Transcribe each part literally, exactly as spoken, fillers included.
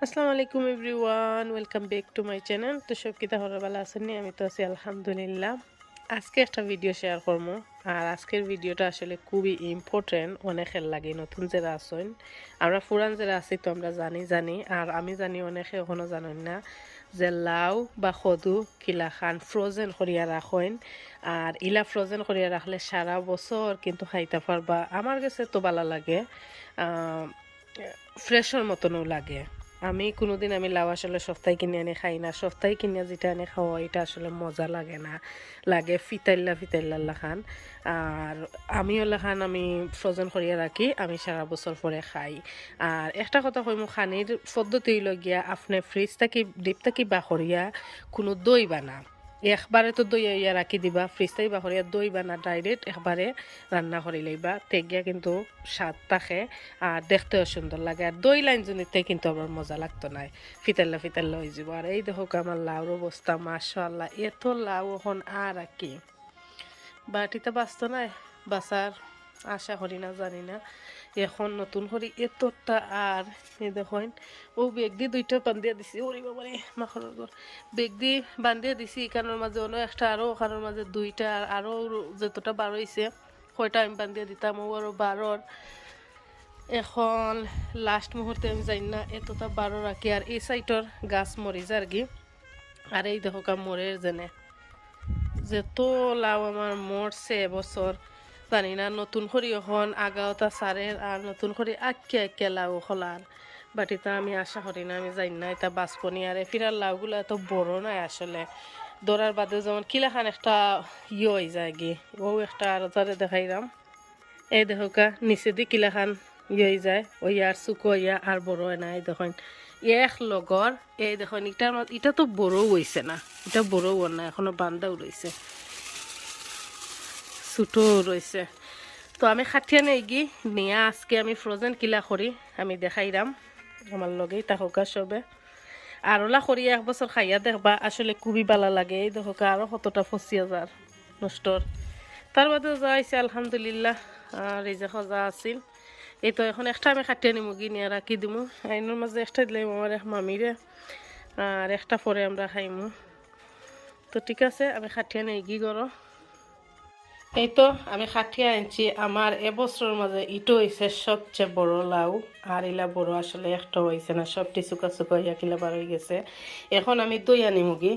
আসসালামু আলাইকুম everyone, welcome back to my channel। তো সব কিতা খবর, ভালা আছইন নি? আমি তো আছি আলহামদুলিল্লাহ। আজকে একটা ভিডিও শেয়ার করমু, আর আজকের ভিডিওটা আসলে খুবই ইম্পর্টেন্ট অনেকের লাগি। নতুন যেরা আছইন, আমরা পুরান যেরা আছি তো আমরা জানি জানি, আর আমি জানি অনেকে এখনো জানইন না যে লাউ বা কদু কিলাখান ফ্রোজেন করিয়া রাখইন। আর ইলা ফ্রোজেন করিয়া রাখলে সারা বছর কিন্তু খাইতা পারবা। আমার গেছে তো ভালা লাগে, আহ, ফ্রেশর মতনও লাগে। আমি কোনোদিন আমি লাউ আসলে সপ্তাহে কিনে আনি খাই না। সপ্তাহে কিনে যেটা আনি খাওয়া, এটা আসলে মজা লাগে না, লাগে ফিতাইল্লা ফিতাইল্লার লাখান। আর আমি ওলাখান আমি ফ্রোজেন করিয়া রাখি, আমি সারা বছর পরে খাই। আর একটা কথা কইমু, খানির পদ্ধতি অইলো গিয়া, আপনে ফ্রিজ থাকি, ডিপ থাকি বার করিয়া কোনো দই বানা, একবারে তো দই ইয়া রাখি দিবা, ফ্রিজ থাকি বার করিয়া দই বানা, ডাইরেক্ট একবারে রান্না করি লইবা, তে গিয়া কিন্তু স্বাদ থাকে আর দেখতেও সুন্দর লাগে। আর দই লাইন জুনিতে কিন্তু আবার মজা লাগতো নায়, ফিতাল্লা ফিতাল্লা হয়ে যাবো। আর এই দেখো আমার লাউর অবস্থা, মাশাআল্লাহ, এত লাউ এখন আর আর কি। বাটিতে বাঁচতো নায়, বাঁচার আশা করি না, জানি না। এখন নতুন করি এতটা আর এই দেখইন, ও বেগ দি দুইটা বান্ধিয়া দিছি, ওরে বাবা রে, মাখনর ঘর। বেগ দি বান্ধিয়া দিছি, ইখানর মাঝে অন্য একটা, আরো ওখানর মাঝে দুইটা, আর আরো যতটা বার হইছে, কয়টা আমি বান্ধিয়া দিতাম, ও আরো বারর। এখন লাস্ট মুহূর্তে আমি জানি না, এতটা বারো রাখি। আর এই সাইডর গাছ মরি যার গি। আর এই দেখো কা মরের যেনে, যত লাউ আমার মরছে এবছর, জানি না নতুন করি এখন আগাওতা সারের আর নতুন করি আক্কে আক্কে লাউ খোলার। বাটিতে আমি আশা করি না, আমি জানি না এটা বাঁচবো নি। আর এফিরার লাউগুলা এত বড় নায় আসলে, ধরার বাদে যেমন কিলাখান একটা ইয়ে হয়ে যায় গি, ও একটা আর তারে দেখাইলাম। এই দেখো কা, নিচে দি কিলাখান ইয়ে হয়ে যায়, ওই আর শুকো ইয়া আর বড় হয় না। এই দেখইন, এক লগর, এই দেখইন, ইটার মা-, ইটা তো বড়ও হইছে না, ইটা বড়ও অর না, এখনো বান্ধাও রইছে, ছোটও রইছে। তো আমি কাটিয়া নেইগি, নিয়া আজকে আমি ফ্রোজেন কিলা করি, আমি দেখাইরাম, আমার লগেই থাকো কা সবে। আর ওলা করি এক বছর খাইয়া দেখবা, আসলে খুবই ভালা লাগে। এই দেখো কা, আরো কতটা ফসিয়া যার নষ্টর। তার বাদে যা আইছে আলহামদুলিল্লাহ, আর এই যে খোজা আছিল। এই তো এখন একটা আমি কাটিয়া নিমু, গিনিয়া রাখি দিমু। আইনর মাঝে একটা দিলাম আমার এক মামিরে, আর একটা পরে আমরা খাইমু। তো ঠিক আছে, আমি কাটিয়া নেইগি ঘরো। এই তো আমি কাটিয়া আনছি আমার এবছরর মাঝে ইটো হইছে সবচেয়ে বড় লাউ। আর ইলা বড় আসলে একটা হইছে না, সবটি চুকা চুকা হইয়া কিলা বার হয়ে গেছে। এখন আমি ধইয়া নিমুগি,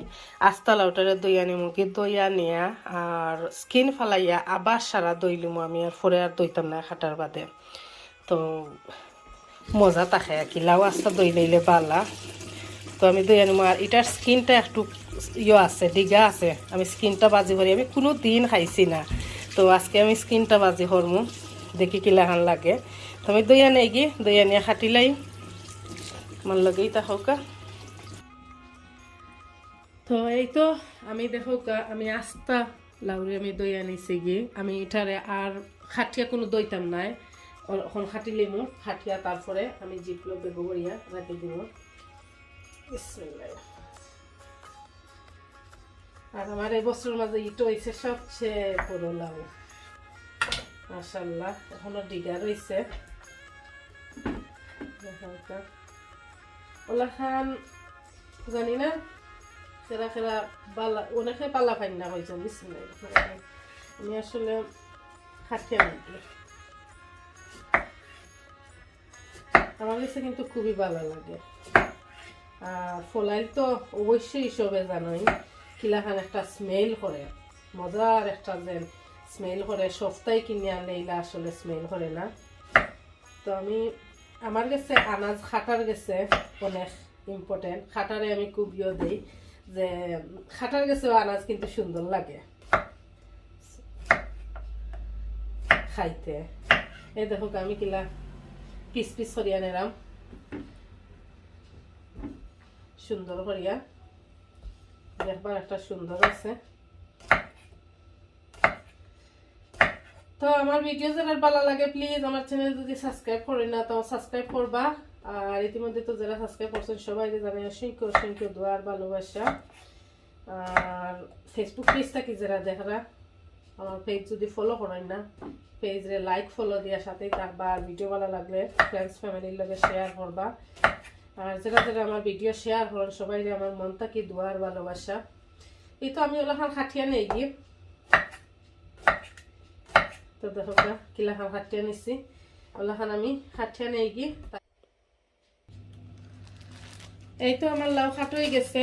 আস্তা লাউটারে ধইয়া নিমুগি, ধইয়া নিয়া আর স্কিন ফালাইয়া আবার সারা ধইলিমু আমি, আর পরে আর ধইতাম না কাটার বাদে। তো মজা থাকে আর কি, লাউ আস্তা ধইলে ইলে বালা। তো আমি ধইয়া নিমু, আর ইটার স্কিনটা একটু ইয়ে আছে, ডিগা আছে। আমি স্কিনটা বাজি করি, আমি কোনো দিন খাইছি না, তো আজকে আমি স্কিনটা বাজি করমু, দেখি কিলাখান লাগে। তো আমি ধইয়া নেইগি, ধইয়া নিয়া কাটিলাই, আমার লগেই থাকো কা। তো এই তো আমি দেখো কা, আমি আস্তা লাউরে আমি ধইয়া নিছি গি। আমি ইটারে আর কাটিয়া কোনো ধইতাম নায়, অ-, এখন কাটিলিমু, কাটিয়া তারপরে আমি জিপলক বেগো ভরিয়া রাখি দিমু। বিসমিল্লাহ। আর আমার এবছরর মাঝে ইটো হইছে সবচেয়ে বড় লাউ, মাশাআল্লাহ, এখনো ডিগা রইছে। ওলাখান জানি না, কেরা কেরা বালা, অনেকে বালা পাইন না কইছেন, বিসমিল্লাহ। আমি আসলে কাটিয়া নেইগি। আমার কাছে কিন্তু খুবই ভালা লাগে। আর ফলাইল তো অবশ্যই সবে জানোই, কিলাখান একটা স্মেল করে, মজার একটা যেন স্মেল করে। সপ্তাহে কিনে আনলে ইলা আসলে স্মেল করে না। তো আমি, আমার গেছে আনাজ কাটার গেছে অনেক ইম্পর্টেন্ট। কাটারে আমি খুব ইয়ে দেই যে কাটার গেছেও আনাজ কিন্তু সুন্দর লাগে খাইতে। এই দেখো আমি কিলা পিস পিস করিয়া নিলাম, সুন্দর করিয়া, দেখবার একটা সুন্দর আছে। তো আমার ভিডিও যারার ভালা লাগে, প্লিজ আমার চ্যানেল যদি সাবস্ক্রাইব করে না, তাও সাবস্ক্রাইব করবা। আর ইতিমধ্যে তো যারা সাবস্ক্রাইব করছেন, সবাইকে জানাই অসংখ্য অসংখ্য দোয়া আর ভালোবাসা। আর Facebook পেজ থাকি যারা দেখরা, আমার পেজ যদি ফলো করেন না, পেজরে লাইক ফলো দিয়া সাথেই থাকবা। আর ভিডিও ভালা লাগলে ফ্রেন্ডস ফ্যামিলির লগে শেয়ার করবা। আর যেরা যেরা আমার ভিডিও শেয়ার করইন, সবাইরে আমার মন থাকি দোয়া আর ভালোবাসা। এই তো আমি অলাখান কাটিয়া নেই গি। তো দেখো গা, কিলাখান কাটিয়া নিছি, অলাখান আমি কাটিয়া নেই গি। এই তো আমার লাউ কাটা অই গেছে।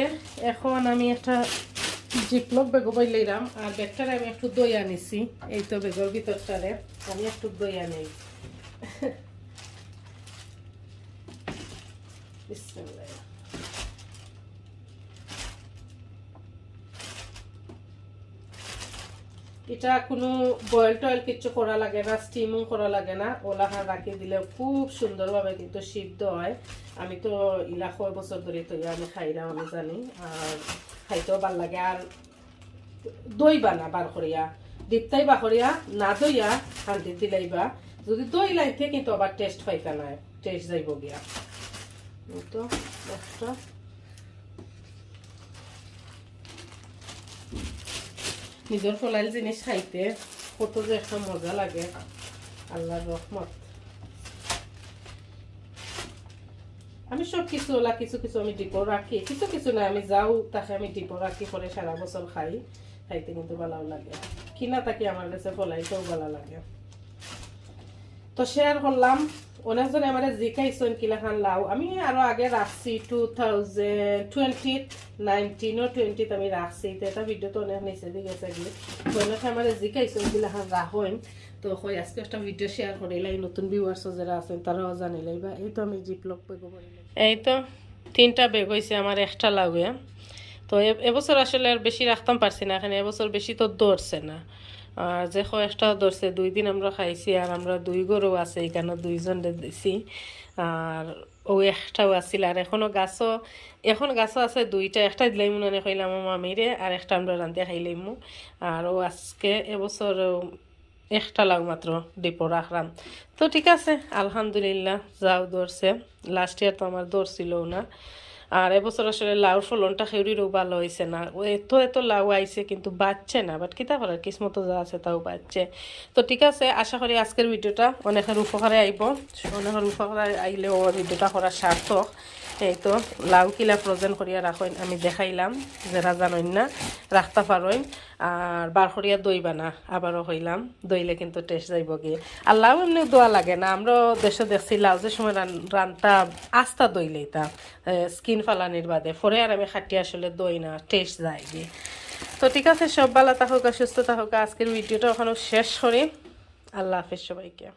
এখন আমি একটা জিপলক ব্যাগো ভরিলাইরাম, আর ব্যাগটারে আমি একটু ধইয়া নিছি। এই তো ব্যাগর ভিতরটারে আমি একটু ধইয়া নেই। বিসমিল্লাহ। ইটা কুনু বয়েল টয়েল কিচ্ছু করা লাগে না, স্টিমও করা লাগে না। অলাখান রাখি দিলে খুব সুন্দরভাবে কিন্তু সিদ্ধ হয়। আমি তো ইলা কয় বছর ধরি তো আমি খাইরাম, আমি জানি, আর খাইতেও ভালা লাগে। আর ধইবা না বার করিয়া, ডিপটাই বার করিয়া না ধইয়া হান্ডিত দিলাইবা। যদি ধইলাইতে কিন্তু আবার টেস্ট পাইতা না, টেস্ট যাইব গিয়া। এই তো একটা নিজর ফলাইল জিনিস খাইতে কত যে একটা মজা লাগে, আল্লাহর রহমত। আমি সব কিছু অলা কিছু কিছু আমি ডিপো রাখি, কিছু কিছু না, আমি যাও তাকে আমি ডিপো রাখি, পরে সারা বছর খাই, খাইতে কিন্তু ভালাও লাগে। কিনা থাকি আমার কাছে ফলাইতেও ভালা লাগে। তো শেয়ার করলাম, অনেকজনে আমারে জিকাইছইন কিলাখান লাউ। আমি আরো আগে রাখছি, টু থাউজেন্ড টোয়েন্টি নাইনটিন ও টোয়েন্টিত আমি রাখছি। তো এটা ভিডিও তো অনেক নিচে দিয়ে গেছে গিয়ে। তো অনেকে আমারে জিকাইছইন কিলাখান রাখইন। তো কই আজকে একটা ভিডিও শেয়ার করিলাই, নতুন ভিউয়ার্স যেরা আছেন তারাও জানিলাইবা। এই তো আমি জিপলক ব্যাগো ভরিলাই। এই তো তিনটা ব্যাগ অইছে আমার একটা লাউয়ে। তো এ-, এবছর আসলে আর বেশি রাখতাম পারছি না, এখানে এবছর বেশি তো ধরছে না। আর যে কয়েকটা ধরছে, দুই দিন আমরা খাইছি, আর আমরা দুই ঘরও আছে, এখানে দুইজনরে দিছি। আর ও একটাও আছিল, আর এখনো গাছও, এখন গাছও আছে দুইটা, একটা দিলাইমু নানে কইলাম আমার মামিরে, আর একটা আমরা রান্ধিয়া খাইলাইমু। আর ও আজকে এবছর একটা লাউ মাত্র ডিপো রাখলাম। তো ঠিক আছে, আলহামদুলিল্লাহ, যাও ধরছে। লাস্ট ইয়ার তো আমার ধরছিল না। আর এবছর আসলে লাউর ফলনটা কেউরিরও ভালা অইছে না। ও এত এত লাউ আইছে কিন্তু বাঁচছে না, বাট কিতা করার, কিসমতো যা আছে তাও বাঁচছে। তো ঠিক আছে, আশা করি আজকের ভিডিওটা অনেকের উপকারে আইব, অনেকের উপকারে আইলে ও ভিডিওটা করা সার্থক। এই তো লাউ কিলা ফ্রোজেন করিয়া রাখইন আমি দেখাইলাম, যেরা জানইন না রাখতা পারইন। আর বার করিয়া ধইবা না, আবারও কইলাম, ধইলে কিন্তু টেস্ট যাইব গিয়ে। আর লাউ এমনিও ধোয়া লাগে না, আমরা দেশো দেখছি লাউ যে সময় রান-, রানতা আস্তা ধইলেইতা, স্কিন ফালানির বাদে, পরে আর আমি কাটিয়া আসলে ধই না, টেস্ট যায় গিয়ে। তো ঠিক আছে, সব ভালা থাকউক্কা, সুস্থ থাকউক্কা। আজকের ভিডিওটা ওখানেও শেষ করি। আল্লাহ হাফেজ সবাইকে।